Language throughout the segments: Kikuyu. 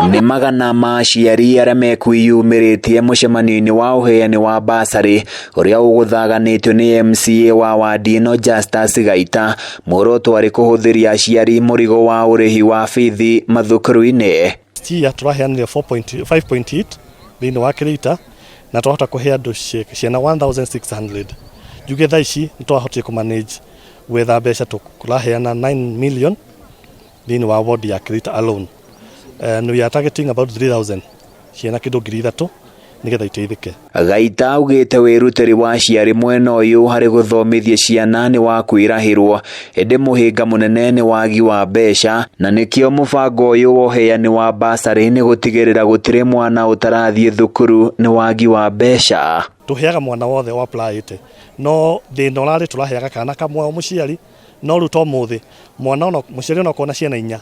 Nĩ magana ma aciari arĩa mekwĩyumĩrĩtie mũcemanio-inĩ wa ũheani wa basarĩ ũrĩa ũgũthaganĩtio nĩ MCA wa wadi ĩno Justus Gaita, muoroto arĩ kũhũthĩria aciari mũrigo wa ũrĩhi wa bithi mathukuru-inĩ. Last year tũraheanire 5.8 thĩinĩ wa Kĩrĩita na twahota kũhe andũ ciana 1600. Njuge thaa ici nĩ twahotire kũ manage gwetha mbeca, tũraheana 9 million thĩinĩ wa ward ya Kĩrĩita alone, and we are targeting about 3000 ciana, kĩndũ 3000, nĩgetha iteithĩke. Gaita augĩte wĩrutĩri wa aciari mwena ũyũ harĩ gũthomithia ciana nĩ wa kwĩrahĩrwo, ĩndĩ mũhĩnga mũnene nĩ wagi wa mbeca, na nĩkĩo mũbango ũyũ wa ũheani wa basarĩ nĩ gũtigĩrĩra gũtirĩ mwana ũtarathiĩ thukuru nĩ wagi wa mbeca. Tũheaga mwana wothe wa applyĩte, no thĩna ũrarĩ tũraheaga kana kamwe o mũciari, no rĩu to mũthĩ mwana ona mũciari ona okorwo na ciana inya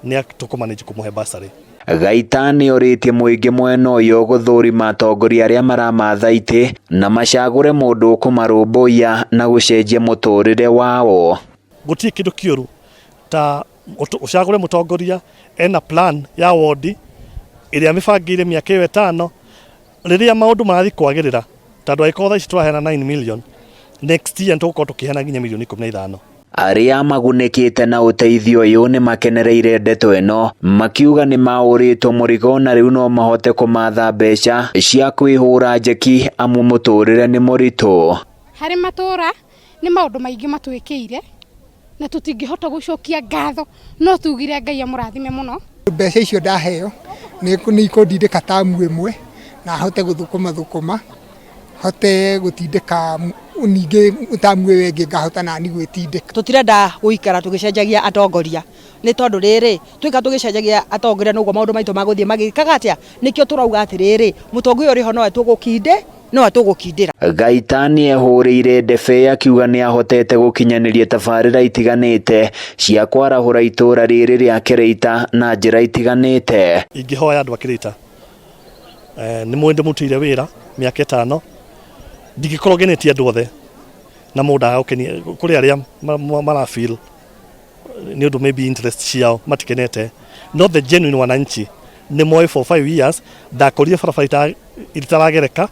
nĩ tũkũmanage kũmũhe basarĩ. Gaita nĩ orĩtie mũingĩ mwena ũyũ gũthũrima atongoria arĩa maramatha itĩ na macagũre mũndũ ũkũmarũmbũiya na gũcenjia mũtũrĩre wao. Gũtirĩ kĩndũ kĩũru ta ũcagũre mũtongoria ena plan ya wodi ĩrĩa mĩbangĩire mĩaka ĩyo 5 rĩrĩa maũndũ marathiĩ kwagĩrĩra, tondũ angĩkorwo thaa ici tũraheana 9 million, next year nĩtũgũkorwo tũkĩheana nginya mirioni 15. Arĩa magunĩkĩte na ũteithio ũyũ nĩ makenereire ndeto ĩno, makiuga nĩ maũrĩtwo mũrigo na rĩu no mahote kũmatha mbeca cia kwĩhũra njeki amu mũtũrĩre nĩ mũritũ. Harĩ matũra nĩ maũndũ maingĩ matwĩkĩire na tũtingĩhota gũcokia ngatho, no tugire Ngai amũrathime mũno. Mbeca icio ndaheo nĩ ikũndindĩka tamu ĩmwe na hote gũthũkũma thũkũma, hote gũtindĩka ningĩ tamu ĩyo ĩngĩ ngahota nani gwĩtindĩka. Tũtirenda gũikara tũgĩcenjagia atongoria, nĩ tondũ rĩrĩ twĩka tũgĩcenjagia atongoria noguo maũndũ maitũ magũthiĩ magĩkaga atĩa. Nĩkĩo tũrauga atĩrĩrĩ, mũtongoria ũrĩ ho nowe tũgũkinde, nowe tũgũkindĩra. Gaita nĩ ehũrĩire ndebe akiuga nĩ ahotete gũkinyanĩria tabarĩra itiganĩte cia kwarahũra itũra rĩrĩ rĩa Kĩrĩita na njĩra itiganĩte. Ingĩhoya andũ a Kĩrĩita, nĩ mũĩ ndĩmũrutĩire wĩra mĩaka 5, ndingĩkorwo ngenetie andũ othe na mũndũ agagũkenia. Kũrĩ arĩa mara feel nĩ ũndũ maybe interest ciao matikenete, no the genuine wananchi nĩ moĩ for 5 years ndakorire barabara itaragereka,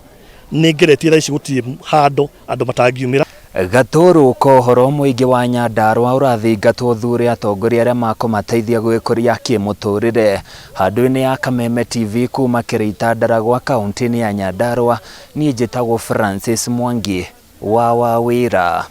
nĩ ngeretie, thaa ici gũtirĩ handũ andũ matangiumĩra. Gatũrũ ka ũhoro, mũingĩ wa Nyandarũa ũrathingatwo thure atongoria arĩa makũmateithia gwĩkũria kĩmũtũrĩre. Handũ-inĩ ya Kameme TV kuma Kĩrĩita Ndaragwa, kaunti-inĩ ya Nyandarũa, niĩ njĩtagwo Francis Mwangi wa Wawĩra.